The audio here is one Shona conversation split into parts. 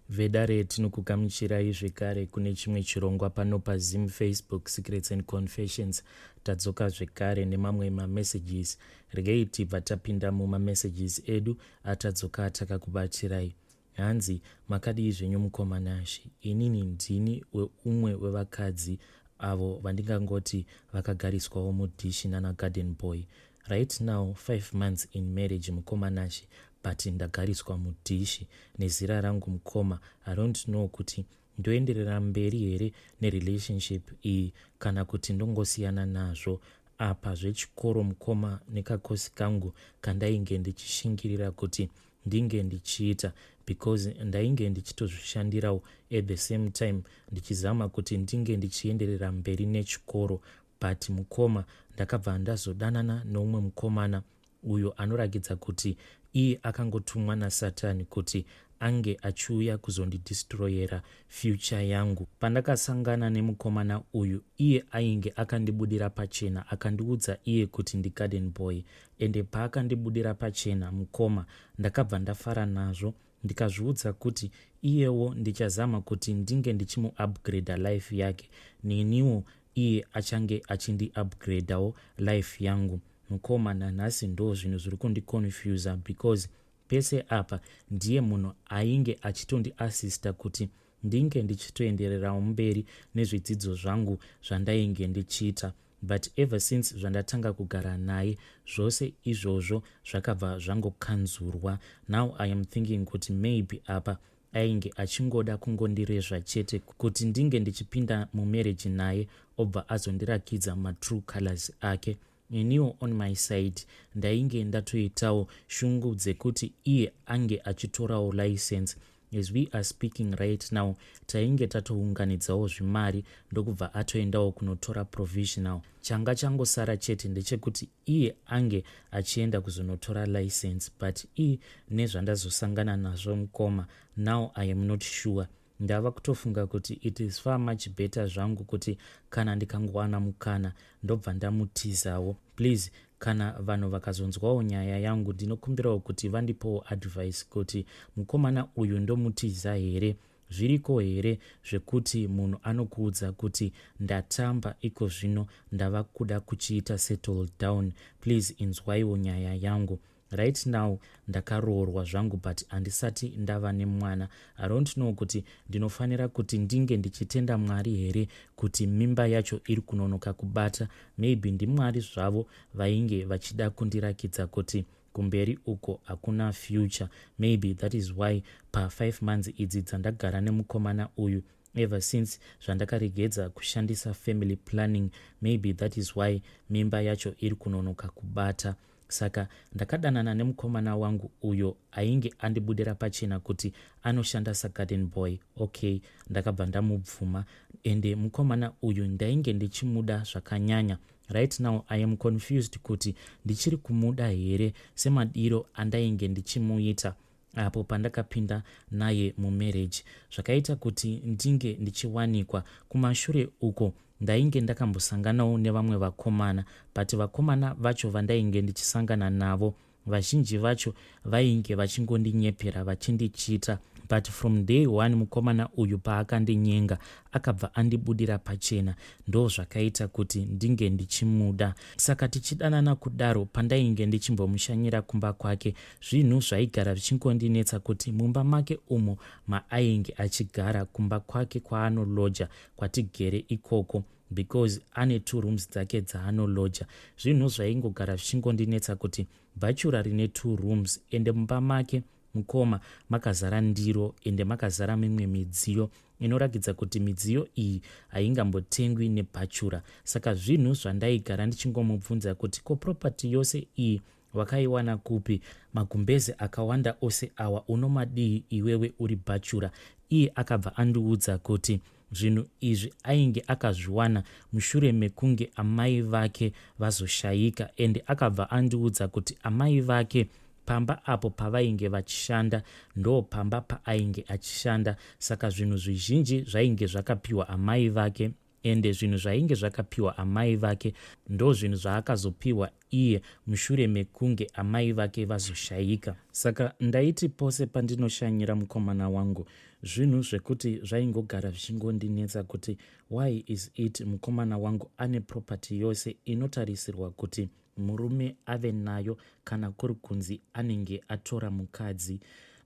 Vedare, tinokugamuchirai zvekare kune chimwe chirongwa pano paZim Facebook Secrets and Confessions. Tadzoka zvekare nemamwe mamessages. Regei tibva tapinda mumamessages edu atadzoka takakubatirai. Hanzi, makadii zvenyu mukoma Nashe? Inini ndini weumwe wevakadzi avo vandingangoti vakagariswawo mudhishi nana garden boy. Right now 5 months in marriage, mukoma Nashe, but ndagariswa mudhishi nezira rangu. Mukoma, I don't know kuti ndoenderera mberi here nerelationship iyi kana kuti ndongosiyana nazvo. Apa zvechikoro, mukoma, nekakosi kangu kandainge ndichishingirira kuti ndinge ndichiita, because ndainge ndichitozvishandirawo at the same time ndichizama kuti ndinge ndichienderera mberi nechikoro. But mukoma, ndakabva ndazodanana neumwe mukomana uyo anorakidza kuti iye akangotumwa nasatani kuti ange achiuya kuzondidestroyera future yangu. Pandakasangana nemukomana uyu, iye ainge akandibudira pachena, akandiudza iye kuti ndigarden boy. Ende paakandibudira pachena, mukoma, ndakabva ndafara nazvo, ndikazviudza kuti iyewo ndichazama kuti ndinge ndichimuupgrada life yake, neniwo iye achange achindiupgradawo life yangu. Mukoma, nanhasi ndo zvinhu zviri kundiconfusa, because pese apa ndiye munhu ainge achitondiasista kuti ndinge ndichitoendererawo mberi nezvidzidzo zvangu zvandainge ndichiita. But ever since zvandatanga kugara naye, zvose izvozvo zvakabva zvangokanzurwa. Now I am thinking kuti maybe apa ainge achingoda kungondirezva chete kuti ndinge ndichipinda mumarriage naye, obva azondirakidza matrue colors ake. Iniwo on my side ndainge ndatoitawo shungu dzekuti iye ange achitorawo license. As we are speaking right now, tainge tatounganidzawo zvimari, ndokubva atoendawo kunotora provisional. Changa changosara chete ndechekuti iye ange achienda kuzonotora license. But i nezvandazosangana nazvo, mukoma, now I am not sure. Ndava kutofunga kuti it is far much better zvangu kuti kana ndikangowana mukana ndobva ndamutizawo. Please, kana vanhu vakazonzwawo nyaya yangu, ndinokumbirawo kuti vandipowo advice kuti mukomana uyu ndomutiza here? Zviriko here zvekuti munhu anokuudza kuti ndatamba, iko zvino ndava kuda kuchiita settle down? Please inzwaiwo nyaya yangu. Right now ndakaroorwa zvangu, but handisati ndava nemwana. I don't know kuti ndinofanira kuti ndinge ndichitenda Mwari here kuti mimba yacho iri kunonoka kubata. Maybe ndiMwari zvavo vainge vachida kundirakidza kuti kumberi uko hakuna future. Maybe that is why pa5 months idzi dzandagara nemukomana uyu, ever since zvandakaregedza kushandisa family planning, maybe that is why mimba yacho iri kunonoka kubata. Saka ndakadanana nemukomana wangu uyo ainge andibudira pachena kuti anoshanda sagarden boy. Okay, ndakabva ndamubvuma, ende mukomana uyu ndainge ndichimuda zvakanyanya. Right now I am confused kuti ndichiri kumuda here semadiro andainge ndichimuita apo pandakapinda naye mumarriage. Zvakaita kuti ndinge ndichiwanikwa kumashure uko, ndainge ndakambosanganawo nevamwe vakomana, but vakomana vacho vandainge ndichisangana navo, vazhinji vacho vainge vachingondinyepera vachindichita. But from day one mukomana uyu paakandinyenga, akabva andibudira pachena, ndo zvakaita kuti ndinge ndichimuda. Saka tichidanana kudaro, pandainge ndichimbomushanyira kumba kwake, zvinhu zvaigara zvichingondinetsa kuti mumba make umo maainge achigara, kumba kwake kwaanoloja kwatigere ikoko, because ane two rooms dzake dzaanoloja, zvinhu zvaingogara zvichingondinetsa kuti bhachura rine two rooms, ende mumba make, mukoma, makazara ndiro, ende makazara mimwe midziyo inorakidza kuti midziyo iyi haingambotengwi nebhachura. Saka zvinhu zvandaigara ndichingomubvunza kuti ko property yose iyi wakaiwana kupi? Magumbezi akawanda ose awa unomadii iwewe uri bhachura? Iye akabva andiudza kuti zvinhu izvi ainge akazviwana mushure mekunge amai vake vazoshayika. Ende akabva andiudza kuti amai vake pamba apo pavainge vachishanda, ndo pamba paainge achishanda, saka zvinhu zvizhinji zvainge zvakapiwa amai vake. Ende zvinhu zvainge zvakapiwa amai vake ndozvinhu zvaakazopiwa iye mushure mekunge amai vake vazoshaika. Saka ndaiti pose pandinoshanyira mukomana wangu zvinhu zvekuti zvaingogara zvichingondinetsa kuti why is it mukomana wangu ane property yose inotarisirwa kuti murume ave nayo kana kuri kunzi anenge atora mukadzi.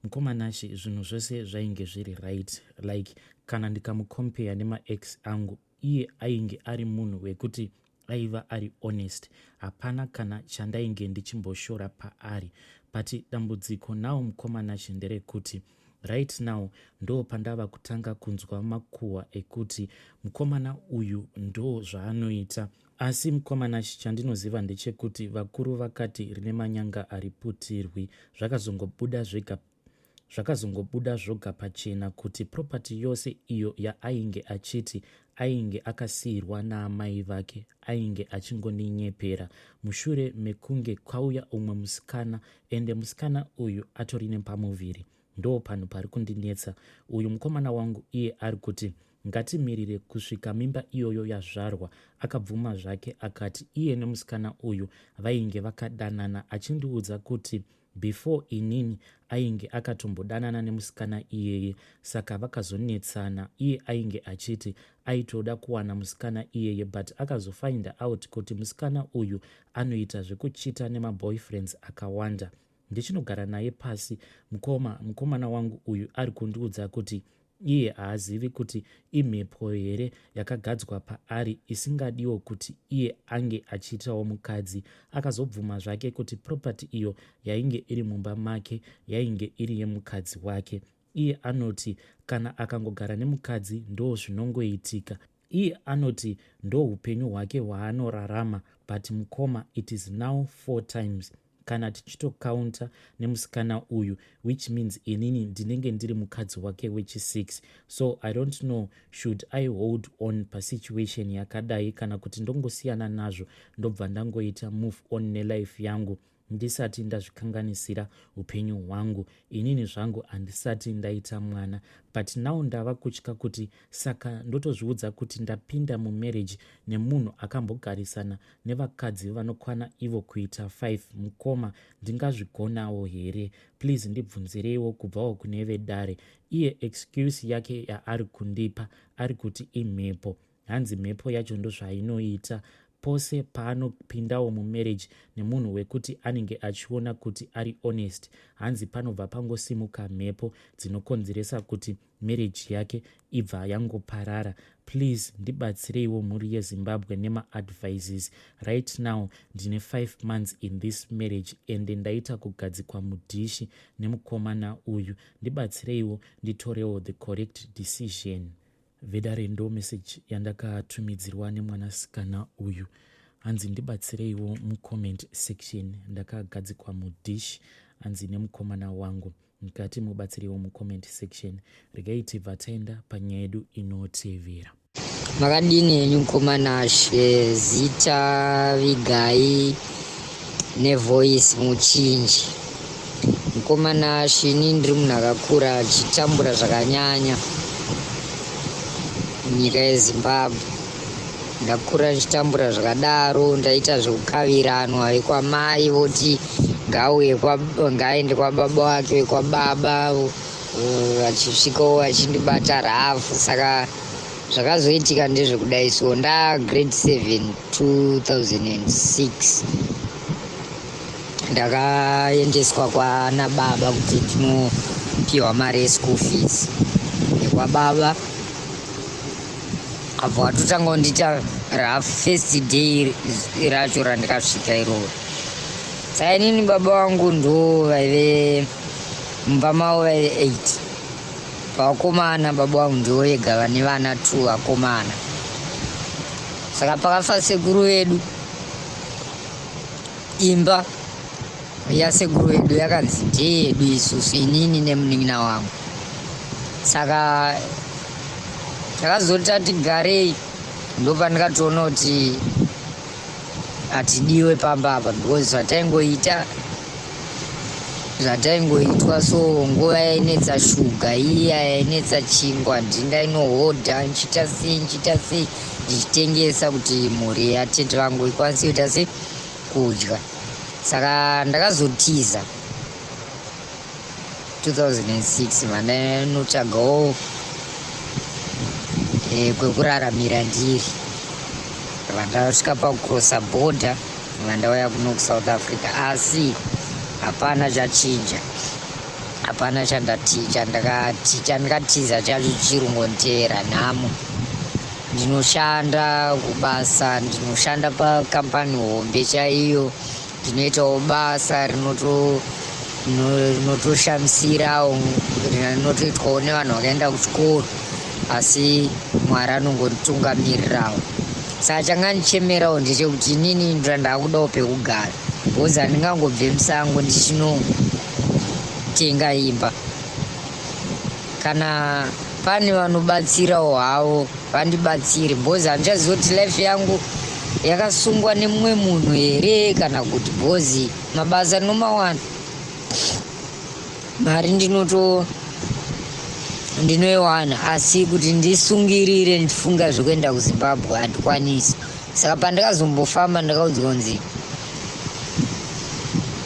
Mukoma Nashy zvinhu zvose zvainge zviri right like kana ndikamucompare nemaex angu iye ainge ari munhu wekuti aiva ari honest hapana kana chandainge ndichimboshora paari but dambudziko now mukoma Nashy nderekuti right now ndo pandava kutanga kunzwa makuhwa ekuti mukomana uyu ndo zvaanoita. Asi mukoma Nash chandinoziva ndechekuti vakuru vakati rine manyanga hariputirwi. Zvakazongobuda zvega zvakazongobuda zvoga pachena kuti property yose iyo yaainge achiti ainge akasiirwa naamai vake ainge achingondinyepera mushure mekunge kwauya umwe musikana ende musikana uyu atori nepamuviri. Ndoo panhu pari kundinetsa. Uyu mukomana wangu iye ari kuti ngatimirire kusvika mimba iyoyo yazvarwa. Akabvuma zvake akati iye nemusikana uyu vainge vakadanana achindiudza kuti before inini ainge akatombodanana nemusikana iyeye saka vakazonetsana iye ainge achiti aitoda kuwana musikana iyeye but akazofind out kuti musikana uyu anoita zvekuchita nemaboyfriends akawanda. Ndichinogara naye pasi mukoma, mukomana wangu uyu ari kundiudza kuti iye haazivi kuti imhepo here yakagadzwa paari isingadiwo kuti iye ange achiitawo mukadzi. Akazobvuma zvake kuti property iyo yainge iri mumba make yainge iri yemukadzi wake. Iye anoti kana akangogara nemukadzi ndozvinongoitika. Iye anoti ndohupenyu hwake hwaanorarama but mukoma it is now 4 times kana tichitocounter nemusikana uyu which means inini ndinenge ndiri mukadzi wake wechi6. So I don't know should I hold on pasituation yakadai kana kuti ndongosiyana nazvo ndobva ndangoita move on nelife yangu ndisati ndazvikanganisira upenyu hwangu. Inini zvangu handisati ndaita mwana but now ndava kutya kuti saka ndotozviudza kuti ndapinda mumarriage nemunhu akambogarisana nevakadzi vanokwana ivo kuita 5 mukoma ndingazvigonawo here? Please ndibvunzireiwo kubvawo kune vedare. Iye excuse yake yaari kundipa ari kuti imhepo. Hanzi mhepo yacho ndozvainoita pose paanopindawo mumarriage nemunhu wekuti anenge achiona kuti ari honest hanzi panobva pangosimuka mhepo dzinokonzeresa kuti marriage yake ibva yangoparara. Please ndibatsireiwo mhuri yeZimbabwe nemaadvices. Right now ndine 5 months in this marriage ende ndaita kugadzikwa mudhishi nemukomana uyu. Ndibatsireiwo nditorewo the correct decision. Vedare ndo message yandakatumidzirwa nemwanasikana uyu hanzi ndibatsireiwo mucomment section ndakagadzikwa mudish hanzi nemukomana wangu ndikati mubatsireiwo mucomment section regai tibva taenda panyaya yedu inotevera. Makadini henyu mkoma Nash, zita vigai nevoice muchinji. Mkoma Nash, ini ndiri munhu akakura achitambura zvakanyanya munyika yeZimbabwe. Ndakura ndichitambura zvakadaro, ndaita zvekukaviranwa vekwamai voti ngauye ngaaende kwababa wake vekwababa vachisvikawo vachindibata rafu. Saka zvakazoitika ndezvekudai so nda grade 7 2006 ndakaendeswa kwana baba kuti ndinopiwa mari yeschool fees nekwababa abva watotanga kundiita rough first day racho randikasvika iroro. Saka inini baba vangu ndo vaive mumba mavo vaive 8 pavakomana, baba vangu ndivo vega vane vana 2 vakomana. Saka pakafa sekuru vedu, imba yasekuru vedu yakanzi ndeyedu isusu, inini nemunin'ina wangu. Saka takazoti tatigarei, ndopandikatoona kuti hatidiwe pamba apa because zvataingoita Zvataingoitwa so nguva yainetsa shuga iya yainetsa chingwa ndindainohodha nchiita sei nchiita sei ndichitengesa kuti mhuri yatete vangu ikwanise kuita sei kudya. Saka ndakazotiza 2006 vandanotsvagawo eh, kwekuraramira ndiri vandasvika pakucrossa border vandauya kuno kusouth africa asi hapana chachinja hapana chandakatiza chacho chirungonteera nhamo ndinoshanda kubasa ndinoshanda pakambani hombe chaiyo ndinoitawo basa rinoto rinotoshamisirawo rinotoitwawo nevanhu vakaenda kuchikoro asi mwari anongonditungamirirawo saka changa ndichemerawo ndechekuti inini ndoda ndakudawo pekugara because handingangobve musango ndichinotenga imba kana pane vanobatsirawo havo vandibatsire because handichaziva kuti life yangu yakasungwa nemumwe munhu here kana kuti bhozi mabasa ndinomawana mari ndinoto ndinoiwana asi kuti ndisungirire ndichifunga zvekuenda kuzimbabwe handikwanisi saka pandakazombofamba ndakaudzwa kunzi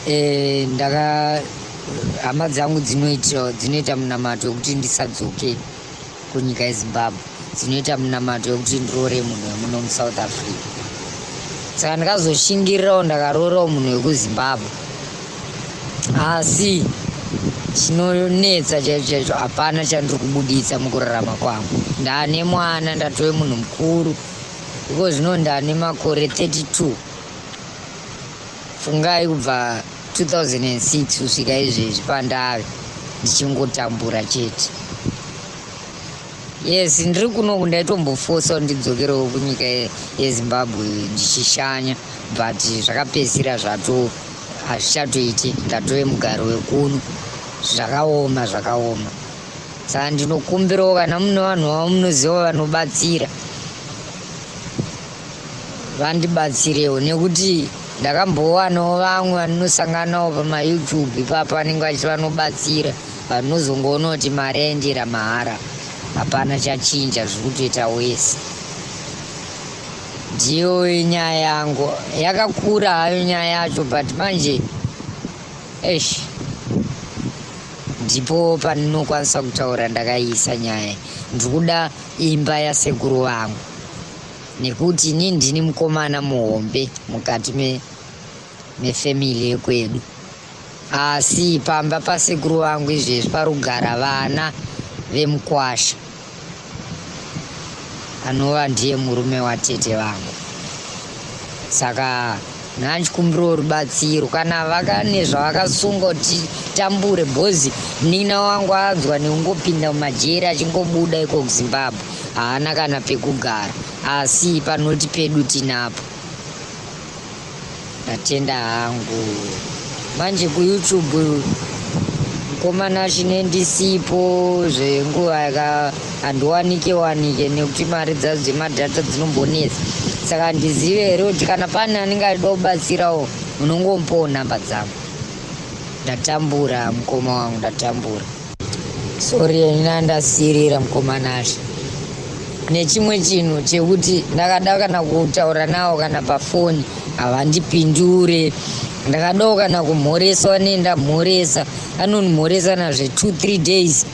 e, ndaka hama dzangu dzinoita dzinoita munamato wekuti ndisadzoke kunyika yezimbabwe dzinoita munamato wekuti ndiroore munhu wemuno musouth africa saka ndakazoshingirirawo ndakaroorawo munhu wekuzimbabwe asi chinonetsa chaicho chaicho hapana chandiri kubuditsa mukurarama kwangu ndane mwana ndatove munhu mukuru iko zvino ndane makore 32 fungai kubva 2006 kusvika izvezvi pandave ndichingotambura chete yes ndiri kunoku ndaitombofosa kuti ndidzokerewo kunyika yezimbabwe ndichishanya but zvakapedzisira zvato hazvichatoiti ndatove mugari wekuno zvakaoma zvakaoma saka ndinokumbirawo kana mune vanhu vamunoziva vanobatsira vandibatsirewo nekuti ndakambowanawo vamwe vandinosanganawo pamayoutube ipapa vanenge vachiti vanobatsira vanozongoona kuti mari yaendera mahara hapana chachinja zviri kutoita wese ndiyo nyaya yangu yakakura hayo nyaya yacho but manje eish ndipo pandinokwanisa kutaura ndakaisa nyaya ndiri kuda imba yasekuru vangu nekuti ini ndini mukomana muhombe mukati mefamily yekwedu asi pamba pasekuru vangu izvezvi parugara vana vemukwasha anova ndiye murume watete vangu saka nhanchikumbirawo rubatsiro kana vakane zvavakasunga kuti tambure bhozi munin'ina wangu anzwa nekungopinda mumajeri achingobuda iko kuzimbabwe haana kana pekugara asi panoti pedu tinapo ndatenda hangu manje kuyoutube mukomana chine ndisipo zvenguva yaka handiwanike wanike nekuti mari dzadzo dzemadhata dzinombonetsa saka handizive here kuti kana pane anenge achida kubatsirawo munongomupawo nhamba dzangu ndatambura mukoma wangu ndatambura Sorry ina ndasirira mukoma Nashe. Nechimwe chinhu chekuti ndakada kana kutaura nawo kana pafoni havandipindure. Ndakadawo kana kumhoreswa nendamhoresa anondimhoresa nazve 2 3 days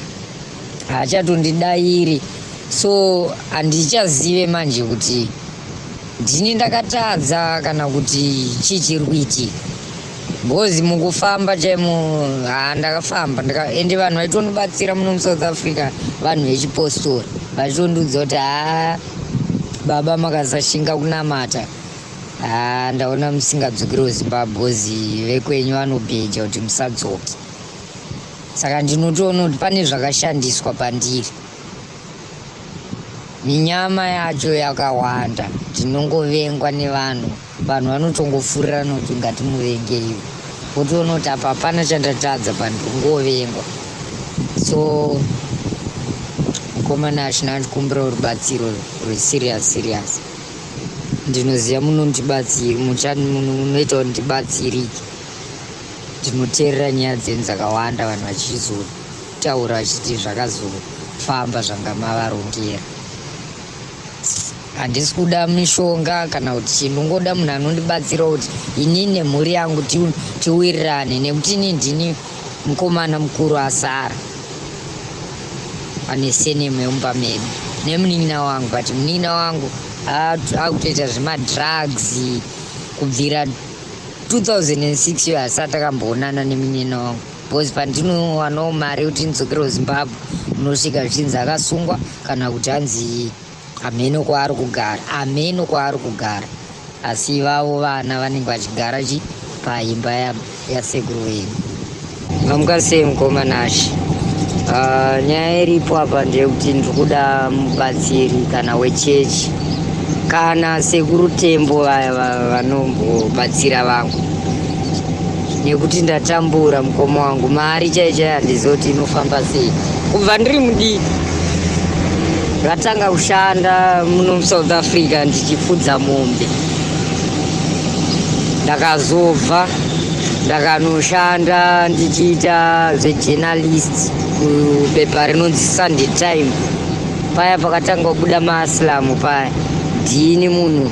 haachatondidairi so handichazive manje kuti ndini ndakatadza kana kuti chii chiri kuitika bhozi mukufamba chaimo haa ndakafamba ende vanhu vaitondibatsira muno musouth africa vanhu vechipostori vachitondiudza kuti haa baba makasashinga kunamata haa ndaona musingadzokeri kuzimbabwe bhozi vekwenyu vanobheja kuti musadzoke saka ndinotoona kuti pane zvakashandiswa pandiri minyama yacho yakawanda ndinongovengwa nevanhu vanhu vanotongofurirana kuti ngatimuvengeiwo votoona kuti apa hapana chandatadza pandingovengwa so mukomana ashina andikumbirawo rubatsiro rweserious serious ndinoziva munondibatsira munoita kuti ndibatsirike. Ndinoteerera nyaya dzenyu dzakawanda vanhu vachizotaura vachiti zvakazofamba zvanga mavarongera. Handisi kuda mishonga kana kuti chii, ndongoda munhu anondibatsira kuti inini nemhuri yangu tiwirirane nekuti ini ndini mukomana mukuru asara ane senemu yemumba medu nemunin'ina wangu, but munin'ina wangu akutoita zvemadrugs kubvira 2006 iyo asati akamboonana nemunin'ina wangu because pandinowanawo mari yekuti ndidzokere kuZimbabwe unosvika zvichinzi akasungwa kana kuti hanzi hameno kwaari kugara, hameno kwaari kugara, asi ivavo vana vanenge vachigara chi paimba yasekuru vedu. Mamuka sei mukoma Nashe? Nyaya iripo apa ndeyekuti ndiri kuda mubatsiri kana wechechi kana sekuru Tembo vaya vanombobatsira vangu nekuti ndatambura mukoma wangu, mari chaiyo chaiyo handizivi kuti inofamba sei. Kubva ndiri mudiki ndatanga kushanda muno muSouth Africa ndichifudza mombe, ndakazobva ndakanoshanda ndichiita zvejournalist kubepa rinonzi Sunday Time. Paya pakatanga kubuda maasilamu paya, ndini munhu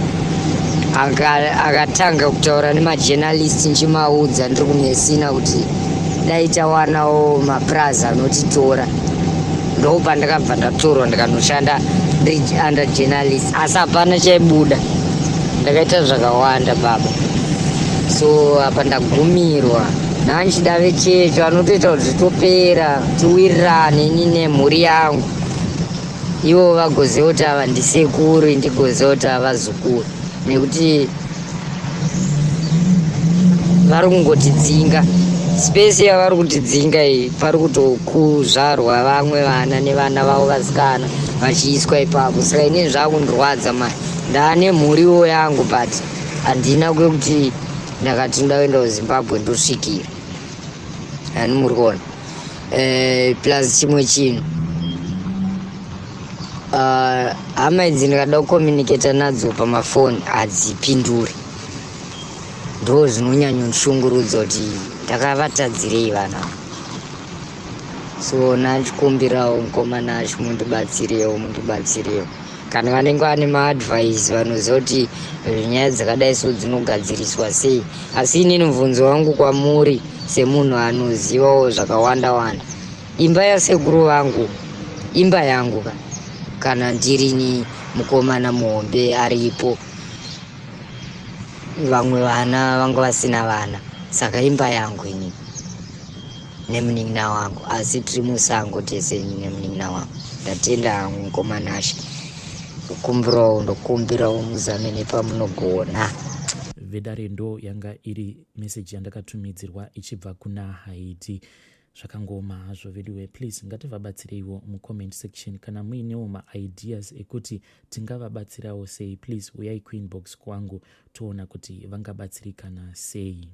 akatanga kutaura nemajournalist nchimaudza ndiri kuMessina kuti dai tawanawo mapurazi anotitora. Ndopandakabva ndatorwa ndikanoshanda ndiri under journalist, asi hapana chaibuda. Ndakaita zvakawanda baba, so apa ndagumirwa nanchida vechecho anotoita kuti zvitopera tiwirirane ini nemhuri yangu, ivo vagoziva kuti ava ndisekuru, ndigoziva kuti ava vazukuru, nekuti vari kungotidzinga. Space yavari kutidzinga iyi, pari kutokuzvarwa vamwe vana nevana vavo vasikana vachiiswa ipapo. Saka inini zvakundirwadza mani, ndaane mhuriwo yangu but handina kwekuti ndakati ndoda kuenda kuZimbabwe ndosvikira ani muri kuona. Plus chimwe chinhu, hama idzi ndikada kucommunicata nadzo pamafoni hadzipinduri. Ndo zvinonyanyondishungurudza kuti ndakavatadzirei vana. So nachikumbirawo mukoma Nash, mundibatsirewo, mundibatsirewo. Kana vanenge vane maadvice vanoziva kuti nyaya dzakadai so dzinogadziriswa sei. Asi inini mubvunzo wangu kwamuri semunhu anozivawo zvakawanda wanda, imba yasekuru vangu imba yangu ka, kana ndirini mukomana muhombe aripo, vamwe vana vanga vasina vana, saka imba yangu inini nemunin'ina wangu, asi tiri musango tese ini nemunin'ina wangu. Ndatenda hangu mukoma Nashe, kukumbirawo ndokumbirawo muzame nepamunogona. Vedare, ndo yanga iri meseji yandakatumidzirwa ichibva kuna Haiti. Zvakangooma hazvo veduwe. Please ngativabatsireiwo mucomment section kana muinewo maideas ekuti tingavabatsirawo sei. Please uyai kuinbox kwangu toona kuti vangabatsirikana sei.